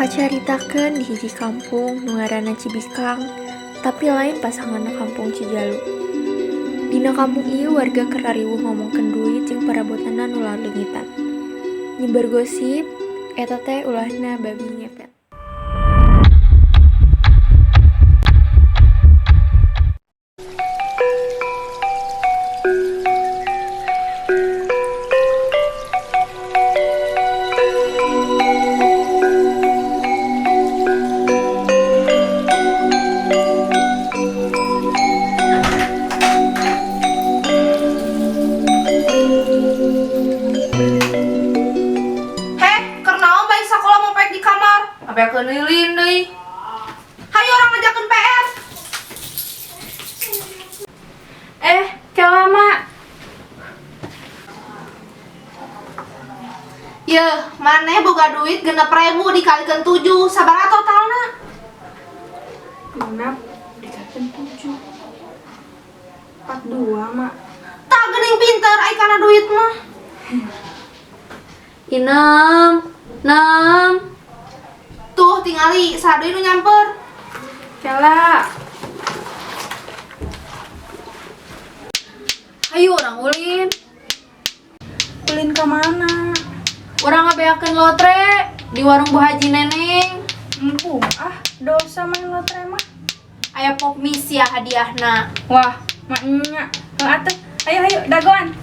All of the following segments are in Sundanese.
Kacaritakeun di hiji kampung nu ngaranna Cibikang, tapi lain pasanganna kampung Cijalu. Dina kampung ieu warga keur rariweuh ngomongkeun duit jeung parabotanna nu laleungitan. Nyebar gosip, eta teh ulahna babi ngepet. Heh, keur naon bae sakola mau pek di kamar? Ngabeakeun lilin deui. Hayu urang ngajakeun PR. Eh, kelama. Yeuh, maneh boga duit 6000 dikalikeun 7, sabaraha totalna? Genep dikalikan 7. 42, Mak. Tah geuning pinter ai kana duit mah. Inem, nem. Tuh tingali saha deui nu nyamper. Kela. Hayu urang ulin. Ulin ke mana? Urang ngabeakeun lotre di warung Bu Haji Neneng. Empung, ah, dosa main lotre mah. Aya pop mie ya hadiahna. Wah, maknya. Heuh atuh. Ayo ayo dagoan.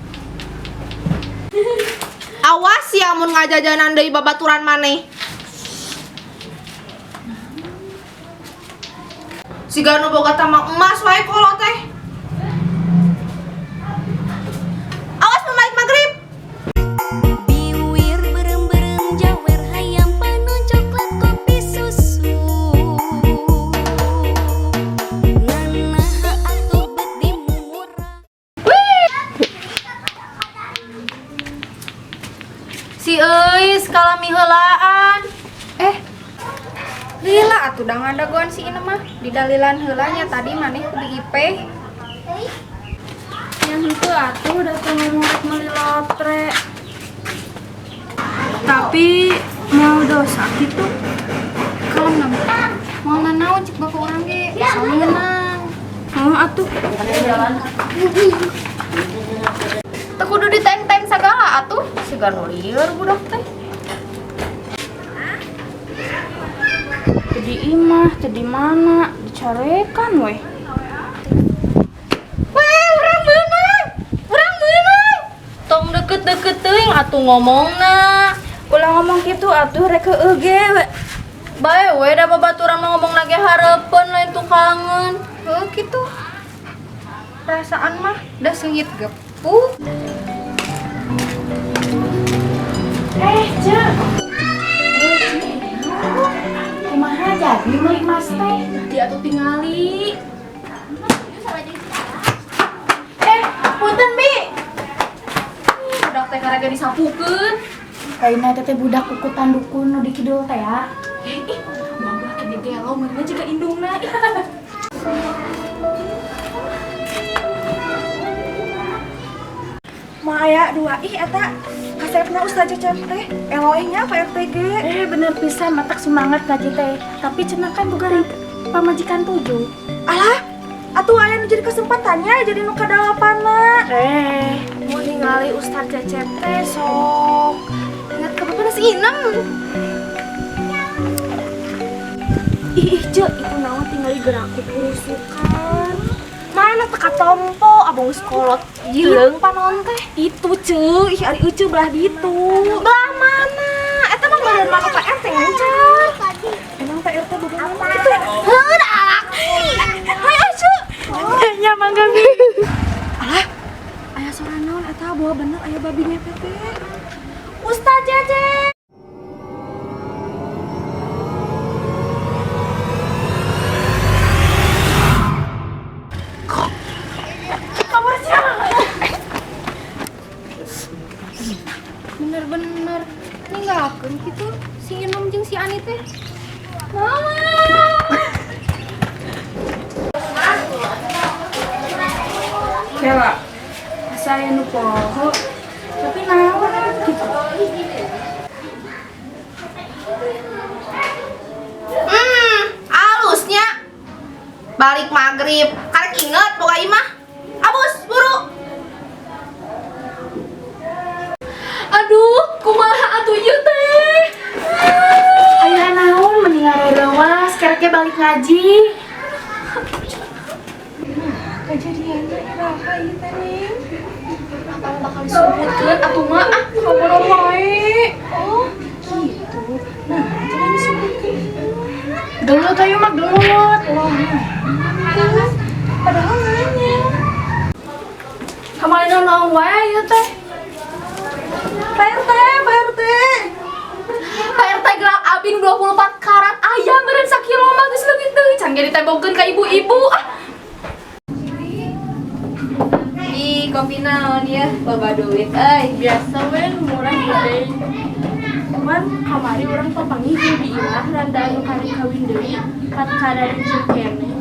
Awas ya mun ngajajanan deui babaturan maneh. Siga nu boga tambang emas wae kolot teh. Awas pembalik magrib. Biwir berem-berem jawer hayam panon coklat kopi susu. Nanaha atuh bet di murah. Si Euis kalami heulaan. Eh, lila atuh da ngadagoan si Inem mah. Didalilan heula nya tadi maneh ku di IP. Yang itu atuh datang ngomong rek meuli lotre. Tapi mau dosa gitu. Kalem na mau nanaon cek bapak urang ge, asal menang. Mau atuh. Teu kudu di time-time sagala atuh. Siga nu lieur budak teh. Teu di imah, teu di mana, dicarekan weh. Weh, urang meunang. Urang meunang. Tong deket-deket teuing atuh ngomongna. Ulah ngomong gitu atuh rek heueuh ge we. Bae we da babaturan mah ngomong ge hareupeun lain tukangeun. Heuh kitu. Perasaan mah da seungit gepuk. Eh, Cek. Kumaha jadi meuli emas teh? Dia atuh tingali. Eh, punten Bi. Budak teh karega disapukeun. Kaina teh budak kukutan dukun nu di kidul teh ya. Ih, buah-buah kene gelo meurina juga indungna. Mau aya dua ih eta kasepna Ustaz Cecep teh eloeh nya Pak RT ge. Eh bener pisan matak semangat ngaji teh. Tapi cenah kan boga pamajikan 7. Alah, atuh aya nu jadi kesempatannya jadi nu kadalapanna. Eh, mau ningali Ustaz Cecep teh sok ingat ke bapana si Inem. Ih, ih ceu, itu naon tinggali gerak kurusukan. Mana teka tompo abang geus kolot jileung panon teh. Itu ceu, ih ari euceu belah ditu. Belah mana? Eta mah meureun mana Pak RT ngancar. Emang Pak RT boga mana kitu? Heuh, da alaki. Hayo ceu. Nya mangga Bi. Alah, aya sora naon eta bawa bener aya babi ngepet teh. Ustaz Cecep. Bener-bener ninggalkeun kitu si Inem jeung si Ani teh. Mama. Kela. Asa aya nu poho. Tapi naon gitu. Balik maghrib. Karek inget boga imah. Abus, buru. Aduh, kumaha atuh ieu teh? Aya naon mending ngarerewas, kerek balik ngaji. Kejadiannya iraha ieu teh, Neng? Apa bakal disumputkeun atuh mah ah, ngobrol wae. Oh, gitu. Nah, jangan disumputkeun. Gelut ayo mah gelut. Wah, nah. Padahal nanya. Kamari naon wae ieu teh? Pak RT, Pak RT. Pak RT gerak abin 24 karat ayam meureun sakilo mah geus leungit deui can ge ditembongkeun ka ibu-ibu ah. Ih, kopi naon ya, loba duit euy. Biasa we murah gede. Cuman kamari urang papanggih jeung di imah randa anu karek kawin deui kat kararincing keneh.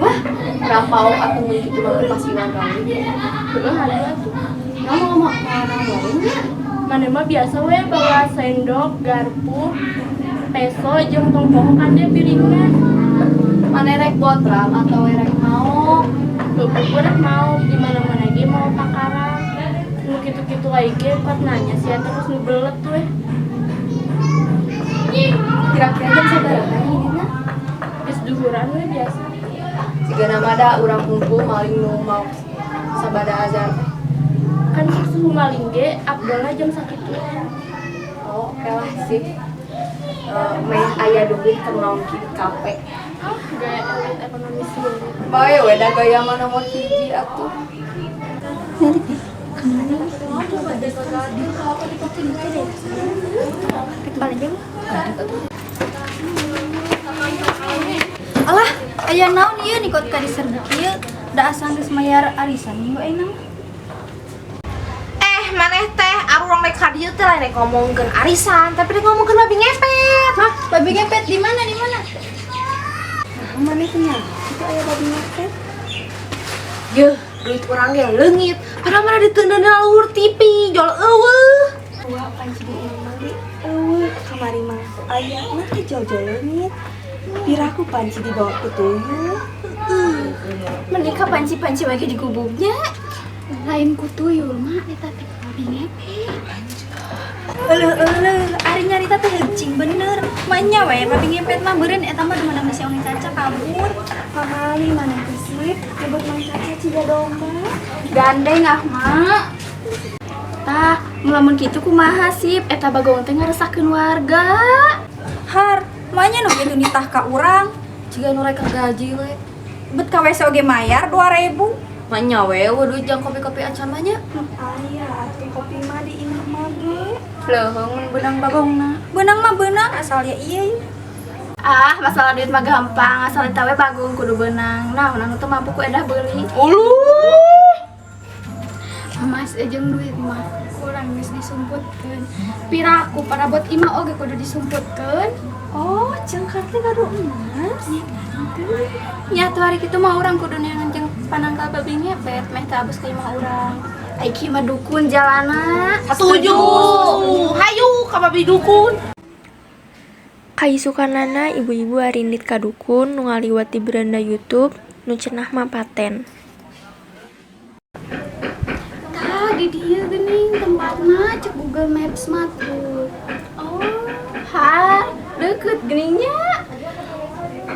Wah, rapaok atuh mun kitu mah pasti kawin. Heeh, hayu atuh. Kamu ngomong naon wae nya? Maneh mah biasa we bawa sendok, garpu, peso jeung tong poho kade piringna. Maneh rek botram atau rek mau? Beubeuk rek mau di mana-mana ge mau pakarang. Nu kitu-kitu wae ge kuat nanya sia terus nu belet we. Kira-kira jam sabaraha ini? Geus duhuran we biasa. Jika nama da urang kumpul maling nu mau sabada azan teh. Kan sok suhu maling ge Abdullah jam sakitu. Oh, oke lah sih. Meh aya duit keur nongki di kafe. Ah, gaya elit ekonomi sih. Bae we da gaya mah nomor hiji atuh. Alah, aya naon ieu nikot ka diserbu kieu? Da asa geus mayar arisan minggu ayeuna mah. Maneh teh arurang rek ka dieu teh lain rek ngomongkeun arisan, tapi rek ngomongkeun babi ngepet. Hah, babi ngepet di mana di mana? Nah, maneh teh nyaho kitu aya babi ngepet. Yeuh, duit urang ge leungit. Padahal mana diteundeun luhur TV, jol eueuh. Wah, panci di imah ge eueuh kamari mah aya mah teh jol-jol leungit. Piraku panci dibawa ku tuyul. Mending ka panci-panci wae ge digubugnya. Lain ku tuyul mah eta teh babi ngepet. Euleuh euleuh, ari nyarita teh heucing bener. Manya we babi ngepet mah beureun eta mah dumanang si Ongeng Caca kabur. Pamali maneh teh sip, nyebut Mang Caca ciga domba. Gandeng ah mak. Tah, lamun kitu kumaha sip eta bagong teh ngaresahkeun warga. Har, manya nu kitu nitah ka urang. Jiga nu rek gaji we. Bet ka WC oge mayar 2000. Manya we eueuh duit jang kopi-kopi acan mah nya. Aya atuh kopi mah di imah mah ge. Leuheung mun beunang bagongna. Beunang mah beunang asal ya ieu. Ah, masalah duit mah gampang, asal eta we bagong kudu beunang. Nah, anu teu mampu ku edah beuli. Uluh. Mas jeung duit mah kurang geus disumputkeun. Piraku parabot imah oge kudu disumputkeun. Oh, cengkar teh gaduh emas. Nya tuh hari kitu mah urang kudu neangan jeung panangkal babi ngepet meh teu abus ka imah urang. Ai kieu mah dukun jalana. Setuju. Hayu ka babi dukun. Kaisukanana ibu-ibu arindit ka dukun nu ngaliwat di beranda YouTube nu cenah mah paten. Tah di dieu geuning tempatna cek Google Maps mah tuh. Oh, har, deket geuningnya.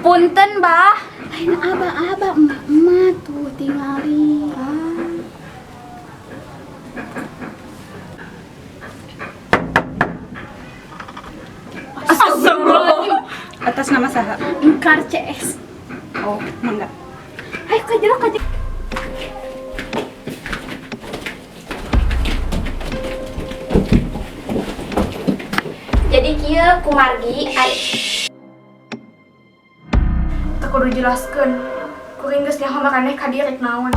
Punten, Bah. Lain abah-abah emak-emak tuh tingali. Astagfirullahaladzim. Atas nama saha? Ingkar CS. Oh, mangga. Ayo ka jero ka jero. Jadi kieu kumargi ari Teu kudu jelaskeun. Kuring geus nyaho makaneh ka dieu rek naon.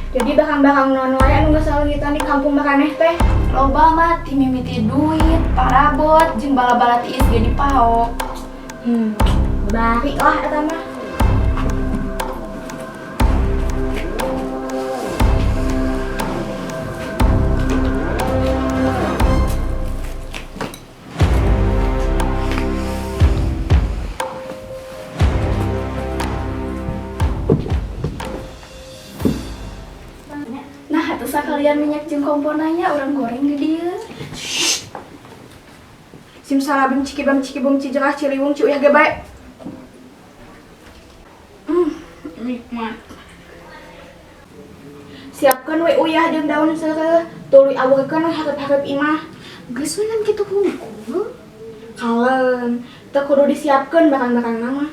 Jadi bakang-bakang non wae anu geus saleungitan di kampung makaneh teh. Loba mah ti mimiti duit, parabot, jeung bala-bala tiis ge dipaok. Bari lah eta mah. Belian minyak jeung komporna nya, urang goreng di dieu. Simsalabim cikibam cikibum cijerah ciliwung ciuyah ge bae. Nikmat. Siapkeun we uyah jeung daun seureuh, tuluy awurkeun we hareup-hareup imah. Geus we ngan kitu hungkul. Kalem, teu kudu disiapkeun barang-barangna mah.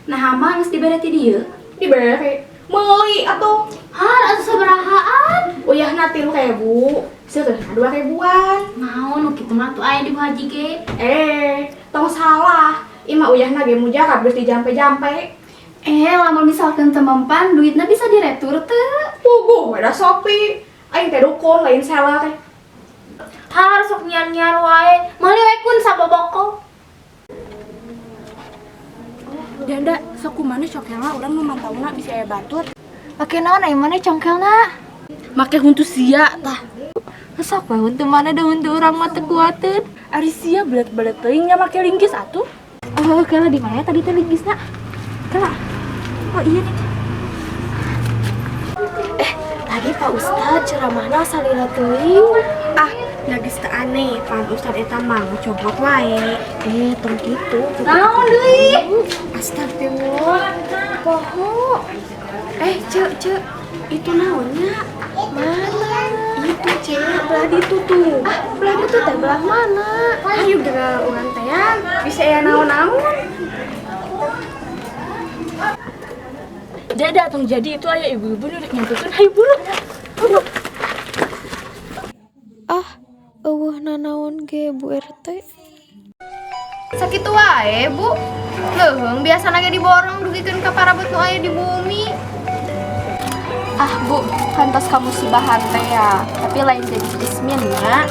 Nah, mah geus dibere ti dieu. Dibere meuli atuh. Har atuh sabarahaan? Uyahna 3.000, seureuhna 2.000-an. Naon nu kitu mah tuh aya di Bu Haji ge. Eh, tong salah. Imah uyahna ge mujarab geus dijampe-jampe. Eh, lamun misalkan teu mempan, duitna bisa diretur teu? Puguh we da Shopee. Aing teh dukun lain seller. Har sok nyiar-nyiar wae. Meuli we kun saboboko. Janda, sok kumana congkelna urang nu mantauna bisi aya batur. Pake naon aya mana congkelna? Make huntu sia tah. Sok we huntu mana da huntu urang mah teu kuateun. Ari sia belet-belet teuing nya make linggis atuh. Oh, kela di mana tadi teh linggisna? Kela. Oh iya nih. Tadi Pak Ustad ceramahna salila teuing. Ah, da geus teu aneh, pan Ustad eta mah ngocobot wae. Eh, tong kitu. Naon deui? Astagfirullah. Poho. Eh, Cek, Cek. Itu naonnya? Mana? Itu, Cek, belah ditu tuh. Ah, belah ditu teh belah mana? Ayo geura urang teh ya. Bisa aya naon-naon. Dada tong jadi itu aya ibu-ibu nu rek nyampekeun hayu buru. Buru. Ah, eueuh nanaon ge Bu RT. Sakitu wae, Bu. Leuheung biasana ge diborong dugikeun ka parabot nu aya di bumi. Ah, Bu, kantos ka musibahan teh ya. Tapi lain jadi kismin nya.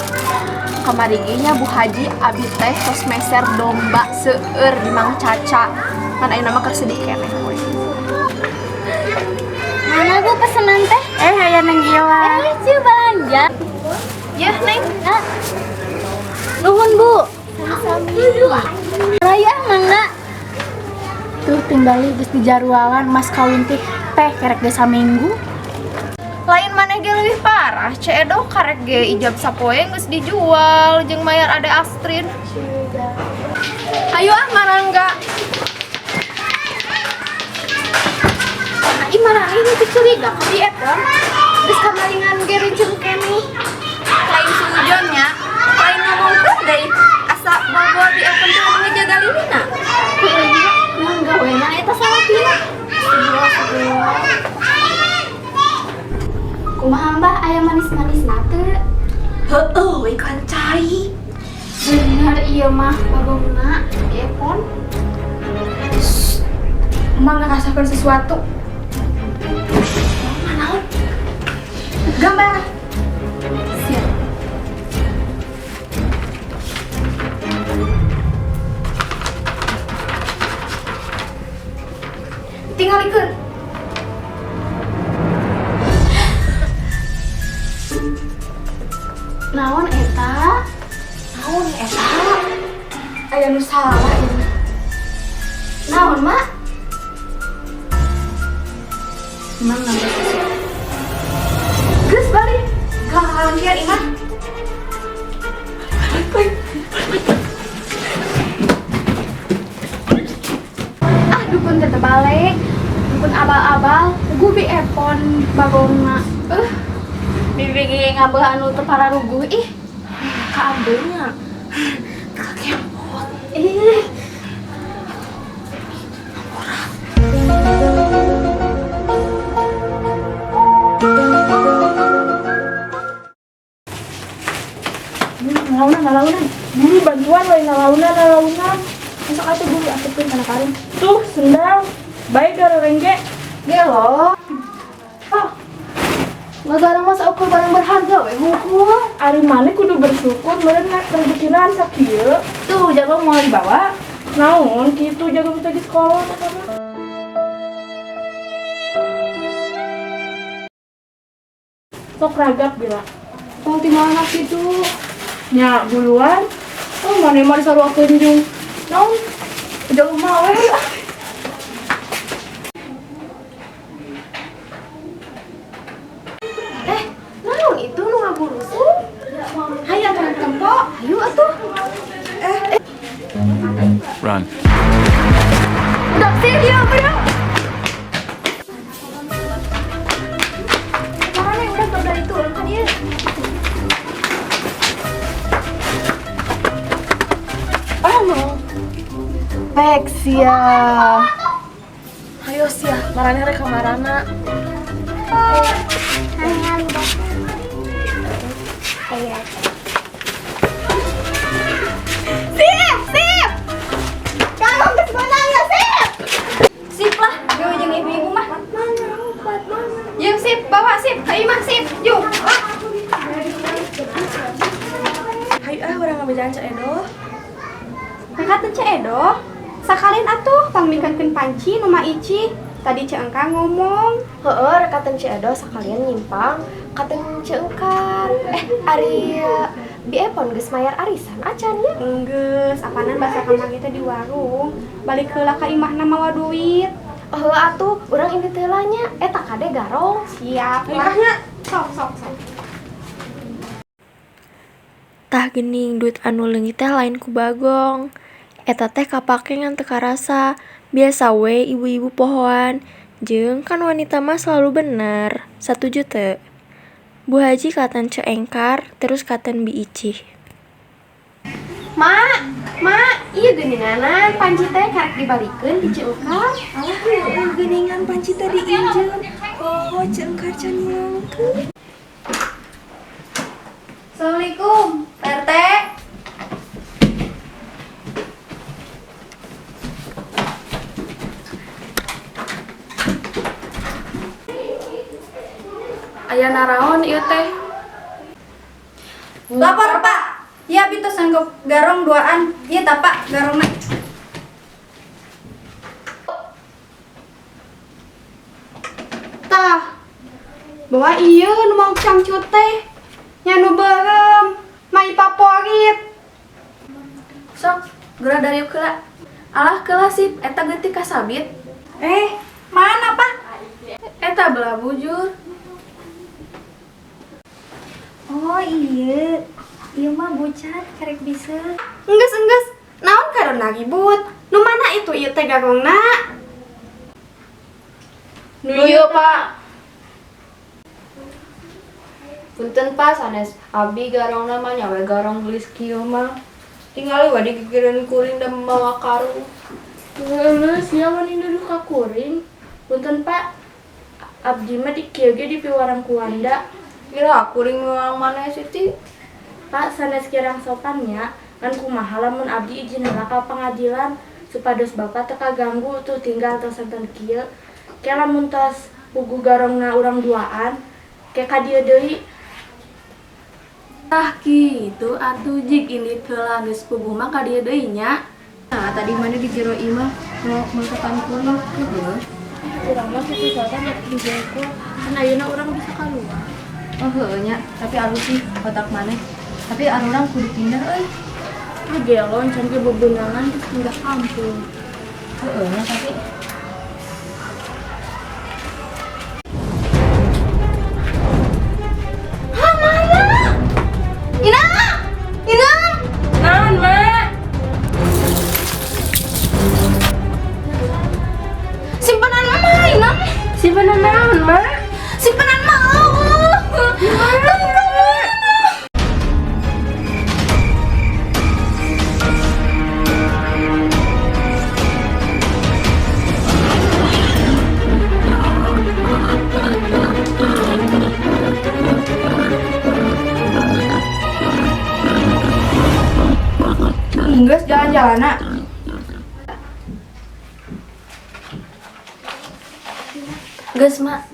Kamari ge nya Bu Haji abi teh tos meser domba seueur di Mang Caca. Kan ayeuna mah keur sedih keneh we. Mana Bu pesenan teh? Eh, aya Neng Ila. Eh, ciu belanja. Yeuh, Neng. Ah. Nuhun, Bu. Sami-sami. Raya mangga. Tuh tinggali geus dijarualan mas kawin teh teh kerek ge saminggu. Lain maneh ge leuwih parah, Ce Edo karek ge ijab sapoe geus dijual jeung mayar Ade Astrid. Hayu ah marangga. Ih, mana ini teh curiga ka di Epon. Geus kamalingan ge rincung keneh. Lain suujon nya, lain ngomongkeun deui. Asa bawa di Epon teh ngejaga lilina. Mangga we na eta salakina. Kumaha Mbah aya manis-manis teu? Heueuh we kan cai. Bener ieu mah bagongna di Epon. Emang ngerasakan sesuatu. Naon? Gambar. Siap. Tinggalikeun. Naon eta? Naon eta? Aya nu salah ieu mah. Naon, Mak? Emang nambah sesuatu. Geus balik. Kalalangkian imah. Ah, dukun teh balik. Dukun abal-abal, gubi Epon bagongna. Bibi ge ngabeuh anu teu pararuguh ih. Kaambeunya. Kakempot. Ih. Ngalaunan, ngalaunan. Buru bantuan we ngalaunan, ngalaunan. Masuk atuh buru asupkeun kana karung. Tuh, sendal. Baik garoreng ge. Gelo. Oh, Ngagarang mas ukur barang berharga we hungkul. ari maneh kudu bersyukur meureun rezekinan sakieu. Tuh, jago mau dibawa. Naon kitu jago bisa di sekolah eta mah. Sok ragap bila. Tong tinggalan kitu. Nya buluan. Oh, maneh mah disaruakeun jeung naon? Jauh mah we. Eh, naon itu? Run. Udah sih dia, udah. Mana yang udah dari turun kan dia. Pek sia. Ayo sia, marane rek ka marana. Sip, sip. Kalau geus menang ya sip. Sip lah, gawe jeung ibu-ibu mah. Yuk sip, bawa sip, ka imah sip. Yuk. Hayu ah urang ngabejaan Ceu Edo. Angkatan Ceu Edo. Sakalian atuh pangmikeunkeun panci nu Ma Ici. Tadi Ceu Engkar ngomong. Heeh, rekaten Ceu Edo sakalian nyimpang katen Ceu Engkar. Ari Bi Epon geus mayar arisan acan ya? Enggeus, apanan basa kamari teh di warung. Balik heula ka imahna mawa duit. Heuh atuh, urang indit heula nya. Eta kade garong. Siap lah. Sok sok sok. Tah geuning duit anu leungit teh lain ku Bagong. Eta teh kapake ngan teu karasa. Biasa we ibu-ibu pohoan. Jeung kan wanita mah selalu bener. Satuju teu? Bu Haji katen Ceu Engkar, terus katen Bi Icih. Mak, mak, ieu geuninganan panci teh karek dibalikeun di Ceu Engkar. Alah, heueuh geuningan panci teh diinjeum. Oh, Ceu Engkar can mulangkeun. Assalamualaikum, Pak RT. Aya naraon ieu teh? Lapor, Pak. Ya abi tos sanggup garong duaan. Ieu tah, Pak, garongna. Tah. Bawa ieu nu mau cangcut teh. Nya nu beureum, mai favorit. Sok, geura dari heula. Alah keula sip, eta geutik ka sabit. Mana, Pak? Eta belah bujur. Oh iya, iya mah bucat karek bisa. Enggeus enggeus, naon karena ribut? Nu mana itu ieu teh garongna? Nu ieu, Pak. Punten Pak, sanes abi garongna mah nya we garong geulis kieu mah. Tingali we digigireun kuring da mawa karung. Heueuh, sia wani nuduh ka kuring. Punten Pak, abdi mah di kieu ge dipiwarang ku Wanda. Kira kuring miwang maneh Siti. Pak, sanes kirang sopan nya, ngan kumaha lamun abdi izin heula ka pangadilan supados bapak teu kaganggu tuh tinggal tos santen kieu. Ke lamun tos pugu garongna urang duaan, ke ka dieu deui. Tah kitu atuh jig indit heula geus puguh mah ka dieu deui nya. Nah, tadi mana di jero imah mau mangketan kuring. Heueuh. Urang mah kitu soalnya rek dijengkul, kan ayeuna urang bisa kaluar. Oh heueuh nya, tapi alus sih otak maneh. Tapi arurang kudu pindah euy. Ah gelo can ge bebenangan geus pindah kampung. Heueuh nya tapi Hah, mana? Ina! Ina! Naon, Mak? Simpenan mah, Ina. Simpenan naon, Mak? Simpenan mah. Enggeus jalan-jalan na. Geus, Mak.